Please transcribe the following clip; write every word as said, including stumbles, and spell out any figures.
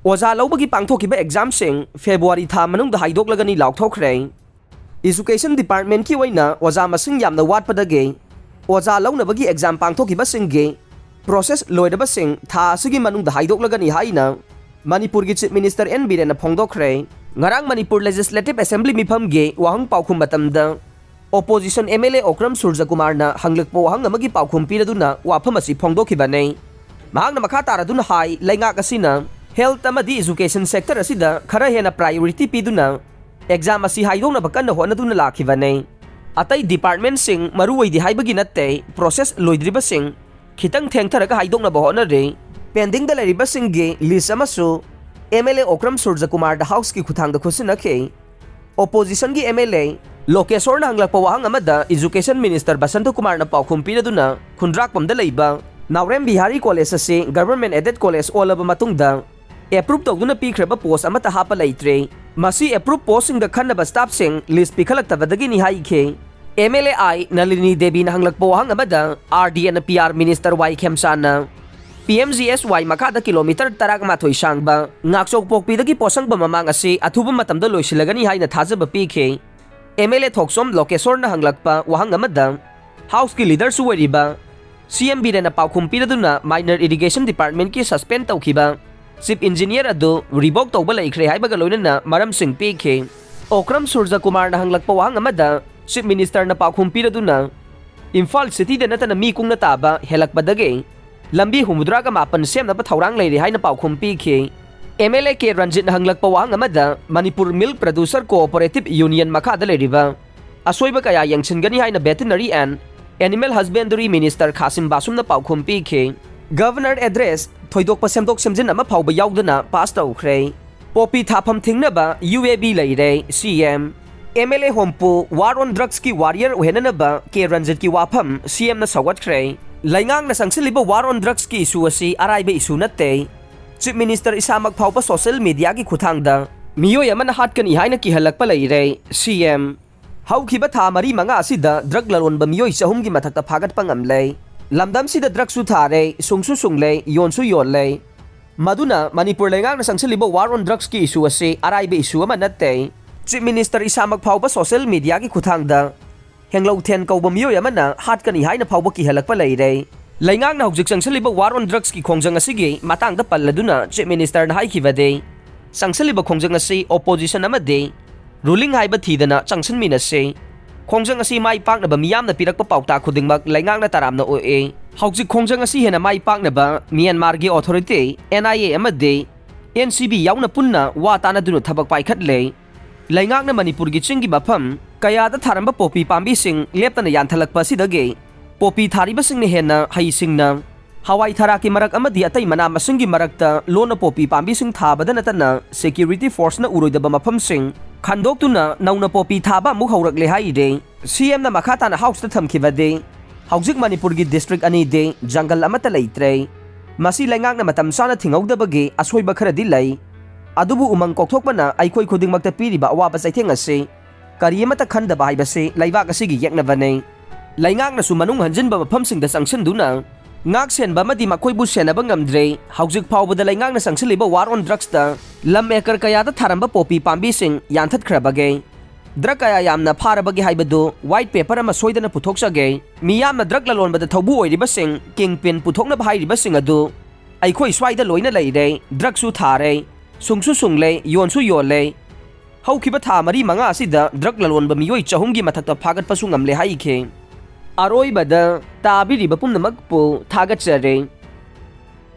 ꯑꯣꯖꯥ ꯂꯧꯕꯒꯤ ꯄꯥꯡꯊꯣꯛꯈꯤꯕ ꯑꯦꯛꯖꯥꯝꯁꯤꯡ ꯐꯦꯕ꯭ꯔꯨꯋꯥꯔꯤ ꯊꯥ ꯃꯅꯨꯡꯗ ꯍꯥꯏꯗꯣꯛꯂꯒꯅꯤ ꯂꯥꯎꯊꯣꯛꯈ꯭ꯔꯦ꯫ Education Departmentꯀꯤ ꯑꯣꯏꯅ ꯑꯣꯖꯥ ꯃꯁꯤꯡ ꯌꯥꯝꯅ ꯋꯥꯠꯄꯗꯒꯤ ꯑꯣꯖꯥ ꯂꯧꯅꯕꯒꯤ ꯑꯦꯛꯖꯥꯝ ꯄꯥꯡꯊꯣꯛꯈꯤꯕꯁꯤꯡꯒꯤ ꯄ꯭ꯔꯣꯁꯦꯁ ꯂꯣꯏꯔꯕꯁꯤꯡ ꯊꯥ ꯑꯁꯤꯒꯤ ꯃꯅꯨꯡꯗ ꯍꯥꯏꯗꯣꯛꯂꯒꯅꯤ ꯍꯥꯏꯅ ꯃꯅꯤꯄꯨꯔꯒꯤ Chief Minister ꯑꯦꯟ ꯕꯤꯔꯦꯟꯅ ꯐꯣꯡꯗꯣꯛꯈ꯭ꯔꯦ꯫ ꯉꯔꯥꯡ ꯃꯅꯤꯄꯨꯔ Legislative Assembly ꯃꯤꯐꯝꯒꯤ ꯋꯥꯍꯪ ꯄꯥꯎꯈꯨꯝ ꯃꯇꯝꯗ Opposition M L A Okram ꯁꯨꯔꯖꯀꯨꯃꯥꯔꯅ ꯍꯪꯂꯛꯄ ꯋꯥꯍꯪ ꯑꯃꯒꯤ ꯄꯥꯎꯈꯨꯝ ꯄꯤꯔꯗꯨꯅ ꯋꯥꯐꯝ ꯑꯁꯤ ꯐꯣꯡꯗꯣꯛꯈꯤꯕꯅꯤ꯫ ꯃꯍꯥꯛꯅ ꯃꯈꯥ ꯇꯥꯔꯗꯨꯅ ꯍꯥꯏ, ꯂꯩꯉꯥꯛ ꯑꯁꯤꯅ health ꯑꯃꯗꯤ education sector ꯑꯁꯤꯗ ꯈꯔ ꯍꯦꯟꯅ priority ꯄꯤꯗꯨꯅ ꯑꯦꯛꯖꯥꯝ ꯑꯁꯤ ꯍꯥꯏꯗꯣꯛꯅꯕ ꯀꯟꯅ ꯍꯣꯠꯅꯗꯨꯅ ꯂꯥꯛꯈꯤꯕꯅꯤ꯫ ꯑꯇꯩ departmentꯁꯤꯡ ꯃꯔꯨ ꯑꯣꯏꯗꯦ ꯍꯥꯏꯕꯒꯤ ꯅꯠꯇꯦ, ꯄ꯭ꯔꯣꯁꯦꯁ ꯂꯣꯏꯗ꯭ꯔꯤꯕꯁꯤꯡ ꯈꯤꯇꯪ ꯊꯦꯡꯊꯔꯒ ꯍꯥꯏꯗꯣꯛꯅꯕ ꯍꯣꯠꯅꯔꯤ꯫ Pendingꯗ ꯂꯩꯔꯤꯕꯁꯤꯡꯒꯤ ꯂꯤꯁ ꯑꯃꯁꯨ M L A ꯑꯣꯀ꯭ꯔꯝ ꯁꯨꯔꯖꯀꯨꯃꯥꯔꯗ ꯍꯥꯎꯁꯀꯤ ꯈꯨꯠꯊꯥꯡꯗ ꯈꯨꯠꯁꯤꯟꯅꯈꯤ꯫ Oppositionꯒꯤ M L A ꯂꯣꯀꯦꯁꯣꯔꯅ ꯍꯪꯂꯛꯄ ꯋꯥꯍꯪ ꯑꯃꯗ Education Minister ꯕꯁꯟꯇ ꯀꯨꯃꯥꯔꯅ ꯄꯥꯎꯈꯨꯝ ꯄꯤꯔꯗꯨꯅ ꯈꯨꯟꯗ꯭ꯔꯥꯛꯄꯝꯗ ꯂꯩꯕ ꯅꯥꯎꯔꯦꯝ ꯕꯤꯍꯥꯔꯤ ꯀꯣꯂꯦꯖ ꯑꯁꯤ Government Aided College ꯑꯣꯜꯂꯕ ꯃꯇꯨꯡꯗ approve ꯇꯧꯗꯨꯅ ꯄꯤꯈ꯭ꯔꯕ ꯄꯣꯁ ꯑꯃꯠꯇ ꯍꯥꯞꯄ ꯂꯩꯇ꯭ꯔꯦ꯫ ꯃꯁꯤ approve ꯄꯣꯁꯁꯤꯡꯗ ꯈꯟꯅꯕ staffꯁꯤꯡ ꯂꯤꯁ ꯄꯤꯈꯠꯂꯛꯇꯕꯗꯒꯤꯅꯤ ꯍꯥꯏꯈꯤ꯫ M L A I ꯅꯂꯤꯅꯤ ꯗꯦꯕꯤꯅ ꯍꯪꯂꯛꯄ ꯋꯥꯍꯪ ꯑꯃꯗ R D and P R Minister Y ꯈꯦꯝꯆꯥꯟꯅ P M G S Y ꯃꯈꯥꯗ ꯀꯤꯂꯣꯃꯤꯇꯔ ꯇꯔꯥꯃꯥꯊꯣꯏ ꯁꯥꯡꯕ ꯉꯥꯛꯆꯧꯄꯣꯛꯄꯤꯗꯒꯤ ꯄꯣꯠꯁꯪꯕ ꯃꯃꯥꯡ ꯑꯁꯤ ꯑꯊꯨꯕ ꯃꯇꯝꯗ ꯂꯣꯏꯁꯤꯜꯂꯒꯅꯤ ꯍꯥꯏꯅ ꯊꯥꯖꯕ ꯄꯤꯈꯤ꯫ M L A ꯊꯣꯛꯆꯣꯝ ꯂꯣꯀꯦꯁꯣꯔꯅ ꯍꯪꯂꯛꯄ ꯋꯥꯍꯪ ꯑꯃꯗ ꯍꯥꯎꯁꯀꯤ ꯂꯤꯗꯔꯁꯨ ꯑꯣꯏꯔꯤꯕ C M ꯕꯤꯔꯦꯟꯅ ꯄꯥꯎꯈꯨꯝ ꯄꯤꯔꯗꯨꯅ Minor Irrigation Departmentꯀꯤ suspend ꯇꯧꯈꯤꯕ Chief Engineer ꯑꯗꯨ revoke ꯇꯧꯕ ꯂꯩꯈ꯭ꯔꯦ ꯍꯥꯏꯕꯒ ꯂꯣꯏꯅꯅ ꯃꯔꯝꯁꯤꯡ ꯄꯤꯈꯤ꯫ ꯑꯣꯀ꯭ꯔꯝ ꯁꯨꯔꯖꯀꯨꯃꯥꯔꯅ ꯍꯪꯂꯛꯄ ꯋꯥꯍꯪ ꯑꯃꯗ Chief Ministerꯅ ꯄꯥꯎꯈꯨꯝ ꯄꯤꯔꯗꯨꯅ ꯏꯝꯐꯥꯜ cityꯗ ꯅꯠꯇꯅ ꯃꯤ ꯀꯨꯡꯅ ꯇꯥꯕ ꯍꯦꯜꯂꯛꯄꯗꯒꯤ ꯂꯝꯕꯤ ꯍꯨꯝꯐꯨꯇꯔꯥꯒ ꯃꯥꯄꯟ ꯁꯦꯝꯅꯕ ꯊꯧꯔꯥꯡ ꯂꯩꯔꯤ ꯍꯥꯏꯅ ꯄꯥꯎꯈꯨꯝ ꯄꯤꯈꯤ꯫ M L A ꯀꯦ ꯔꯟꯖꯤꯠꯅ ꯍꯪꯂꯛꯄ ꯋꯥꯍꯪ ꯑꯃꯗ Manipur Milk Producer Cooperative Union ꯃꯈꯥꯗ ꯂꯩꯔꯤꯕ ꯑꯁꯣꯏꯕ ꯀꯌꯥ ꯌꯦꯡꯁꯤꯟꯒꯅꯤ ꯍꯥꯏꯅ Veterinary and Animal Husbandry Minister ꯈꯥꯁꯤꯝ ꯕꯥꯁꯨꯝꯅ ꯄꯥꯎꯈꯨꯝ ꯄꯤꯈꯤ꯫ Governor address ꯊꯣꯏꯗꯣꯛꯄ ꯁꯦꯝꯗꯣꯛ ꯁꯦꯝꯖꯤꯟ ꯑꯃ ꯐꯥꯎꯕ ꯌꯥꯎꯗꯅ pass ꯇꯧꯈ꯭ꯔꯦ꯫ ꯄꯣꯄꯤ ꯊꯥꯐꯝ ꯊꯤꯡꯅꯕ U A B ꯂꯩꯔꯦ, C M꯫ M L A ꯍꯣꯝꯄꯨ war on drugsꯀꯤ warrior ꯑꯣꯏꯍꯟꯅꯅꯕ ꯀꯦ ꯔꯟꯖꯤꯠꯀꯤ ꯋꯥꯐꯝ C Mꯅ ꯁꯧꯒꯠꯈ꯭ꯔꯦ꯫ ꯂꯩꯉꯥꯛꯅ ꯆꯪꯁꯤꯜꯂꯤꯕ war on drugsꯀꯤ issue ꯑꯁꯤ ꯑꯔꯥꯏꯕ issue ꯅꯠꯇꯦ꯫ Chief Minister ꯏꯁꯥꯃꯛ ꯐꯥꯎꯕ social mediaꯒꯤ ꯈꯨꯠꯊꯥꯡꯗ ꯃꯤꯑꯣꯏ ꯑꯃꯅ ꯍꯥꯠꯀꯅꯤ ꯍꯥꯏꯅ ꯀꯤꯍꯜꯂꯛꯄ ꯂꯩꯔꯦ, C M꯫ ꯍꯧꯈꯤꯕ ꯊꯥ ꯃꯔꯤ ꯃꯉꯥ ꯑꯁꯤꯗ drug ꯂꯂꯣꯟꯕ ꯃꯤꯑꯣꯏ ꯆꯍꯨꯝꯒꯤ ꯃꯊꯛꯇ ꯐꯥꯒꯠꯄ ꯉꯝꯂꯦ꯫ ꯂꯝꯗꯝꯁꯤꯗ drugꯁꯨ ꯊꯥꯔꯦ, ꯁꯨꯡꯁꯨ ꯁꯨꯡꯂꯦ, ꯌꯣꯟꯁꯨ ꯌꯣꯜꯂꯦ꯫ ꯃꯗꯨꯅ ꯃꯅꯤꯄꯨꯔ ꯂꯩꯉꯥꯛꯅ ꯆꯪꯁꯤꯜꯂꯤꯕ war on drugsꯀꯤ issue ꯑꯁꯤ ꯑꯔꯥꯏꯕ issue ꯑꯃ ꯅꯠꯇꯦ꯫ Chief Minister ꯏꯁꯥꯃꯛ ꯐꯥꯎꯕ social mediaꯒꯤ ꯈꯨꯠꯊꯥꯡꯗ ꯍꯦꯡꯂꯧꯊꯦꯟ ꯀꯧꯕ ꯃꯤꯑꯣꯏ ꯑꯃꯅ ꯍꯥꯠꯀꯅꯤ ꯍꯥꯏꯅ ꯐꯥꯎꯕ ꯀꯤꯍꯜꯂꯛꯄ ꯂꯩꯔꯦ꯫ ꯂꯩꯉꯥꯛꯅ ꯍꯧꯖꯤꯛ ꯆꯪꯁꯤꯜꯂꯤꯕ war on drugsꯀꯤ ꯈꯣꯡꯖꯪ ꯑꯁꯤꯒꯤ ꯃꯇꯥꯡꯗ ꯄꯜꯂꯗꯨꯅ Chief Ministerꯅ ꯍꯥꯏꯈꯤꯕꯗꯤ, ꯆꯪꯁꯤꯜꯂꯤꯕ ꯈꯣꯡꯖꯪ ꯑꯁꯤ opposition ꯑꯃꯗꯤ ruling ꯍꯥꯏꯕ ꯊꯤꯗꯅ ꯆꯪꯁꯤꯟꯃꯤꯟꯅꯁꯤ꯫ ꯈꯣꯡꯖꯪ ꯑꯁꯤ ꯃꯥꯏ ꯄꯥꯛꯅꯕ ꯃꯤꯌꯥꯝꯅ ꯄꯤꯔꯛꯄ ꯄꯥꯎꯇꯥꯛ ꯈꯨꯗꯤꯡꯃꯛ ꯂꯩꯉꯥꯛꯅ ꯇꯔꯥꯝꯅ ꯑꯣꯛꯏ꯫ ꯍꯧꯖꯤꯛ ꯈꯣꯡꯖꯪ ꯑꯁꯤ ꯍꯦꯟꯅ ꯃꯥꯏ ꯄꯥꯛꯅꯕ ꯃ꯭ꯌꯥꯟꯃꯥꯔꯒꯤ authority, N I A ꯑꯃꯗꯤ N C B ꯌꯥꯎꯅ ꯄꯨꯟꯅ ꯋꯥ ꯇꯥꯅꯗꯨꯅ ꯊꯕꯛ ꯄꯥꯏꯈꯠꯂꯦ꯫ ꯂꯩꯉꯥꯛꯅ ꯃꯅꯤꯄꯨꯔꯒꯤ ꯆꯤꯡꯒꯤ ꯃꯐꯝ ꯀꯌꯥꯗ ꯊꯥꯔꯝꯕ ꯄꯣꯄꯤ ꯄꯥꯝꯕꯤꯁꯤꯡ ꯂꯦꯞꯇꯅ ꯌꯥꯟꯊꯠꯂꯛꯄ ꯑꯁꯤꯗꯒꯤ ꯄꯣꯄꯤ ꯊꯥꯔꯤꯕꯁꯤꯡꯅ ꯍꯦꯟꯅ ꯍꯩꯁꯤꯡꯅ ꯍꯋꯥꯏ ꯊꯔꯥꯛꯀꯤ ꯃꯔꯛ ꯑꯃꯗꯤ ꯑꯇꯩ ꯃꯅꯥ ꯃꯁꯤꯡꯒꯤ ꯃꯔꯛꯇ ꯂꯣꯟꯅ ꯄꯣꯄꯤ ꯄꯥꯝꯕꯤꯁꯤꯡ ꯊꯥꯕꯗ ꯅꯠꯇꯅ security forceꯅ ꯎꯔꯣꯏꯗꯕ ꯃꯐꯝꯁꯤꯡ ꯈꯟꯗꯣꯛꯇꯨꯅ ꯅꯧꯅ ꯄꯣꯄꯤ ꯊꯥꯕ ꯑꯃꯨꯛ ꯍꯧꯔꯛꯂꯦ ꯍꯥꯏꯔꯤ꯫ C Mꯅ ꯃꯈꯥ ꯇꯥꯅ Houseꯇ ꯊꯝꯈꯤꯕꯗꯤ, ꯍꯧꯖꯤꯛ ꯃꯅꯤꯄꯨꯔꯒꯤ district ꯑꯅꯤꯗꯤ ꯖꯪꯒꯜ ꯑꯃꯠꯇ ꯂꯩꯇ꯭ꯔꯦ꯫ ꯃꯁꯤ ꯂꯩꯉꯥꯛꯅ ꯃꯇꯝ ꯆꯥꯅ ꯊꯤꯡꯍꯧꯗꯕꯒꯤ ꯑꯁꯣꯏꯕ ꯈꯔꯗꯤ ꯂꯩ꯫ ꯑꯗꯨꯕꯨ ꯎꯃꯪ ꯀꯣꯛꯊꯣꯛꯄꯅ ꯑꯩꯈꯣꯏ ꯈꯨꯗꯤꯡꯃꯛꯇ ꯄꯤꯔꯤꯕ ꯑꯋꯥꯕ ꯆꯩꯊꯦꯡ ꯑꯁꯤ ꯀꯔꯤ ꯑꯃꯠꯇ ꯈꯟꯗꯕ ꯍꯥꯏꯕꯁꯤ ꯂꯩꯕꯥꯛ ꯑꯁꯤꯒꯤ ꯌꯦꯛꯅꯕꯅꯤ꯫ ꯂꯩꯉꯥꯛꯅꯁꯨ ꯃꯅꯨꯡ ꯍꯟꯖꯤꯟꯕ ꯃꯐꯝꯁꯤꯡꯗ ꯆꯪꯁꯤꯟꯗꯨꯅ ꯉꯥꯛ ꯁꯦꯟꯕ ꯑꯃꯗꯤ ꯃꯈꯣꯏꯕꯨ ꯁꯦꯟꯅꯕ ꯉꯝꯗ꯭ꯔꯦ꯫ ꯍꯧꯖꯤꯛ ꯐꯥꯎꯕꯗ ꯂꯩꯉꯥꯛꯅ ꯆꯪꯁꯤꯜꯂꯤꯕ war on drugsꯇ ꯂꯝ acre ꯀꯌꯥꯗ ꯊꯥꯔꯝꯕ ꯄꯣꯄꯤ ꯄꯥꯝꯕꯤꯁꯤꯡ ꯌꯥꯟꯊꯠꯈ꯭ꯔꯕꯒꯦ꯫ Drug ꯀꯌꯥ ꯌꯥꯝꯅ ꯐꯥꯔꯕꯒꯦ ꯍꯥꯏꯕꯗꯨ white paper ꯑꯃ ꯁꯣꯏꯗꯅ ꯄꯨꯊꯣꯛꯆꯒꯦ꯫ ꯃꯤꯌꯥꯝꯅ drug ꯂꯂꯣꯟꯕꯗ ꯊꯧꯕꯨ ꯑꯣꯏꯔꯤꯕꯁꯤꯡ, kingpin ꯄꯨꯊꯣꯛꯅꯕ ꯍꯥꯏꯔꯤꯕꯁꯤꯡ ꯑꯗꯨ ꯑꯩꯈꯣꯏ ꯁ꯭ꯋꯥꯏꯗ ꯂꯣꯏꯅ ꯂꯩꯔꯦ꯫ Drugꯁꯨ ꯊꯥꯔꯦ, ꯁꯨꯡꯁꯨ ꯁꯨꯡꯂꯦ, ꯌꯣꯟꯁꯨ ꯌꯣꯜꯂꯦ꯫ ꯍꯧꯈꯤꯕ ꯊꯥ ꯃꯔꯤ ꯃꯉꯥ ꯑꯁꯤꯗ drug ꯂꯂꯣꯟꯕ ꯃꯤꯑꯣꯏ ꯆꯍꯨꯝꯒꯤ ꯃꯊꯛꯇ ꯐꯥꯒꯠꯄꯁꯨ ꯉꯝꯂꯦ ꯍꯥꯏꯈꯤ꯫ ꯑꯔꯣꯏꯕꯗ ꯇꯥꯕꯤꯔꯤꯕ ꯄꯨꯝꯅꯃꯛꯄꯨ ꯊꯥꯒꯠꯆꯔꯤ꯫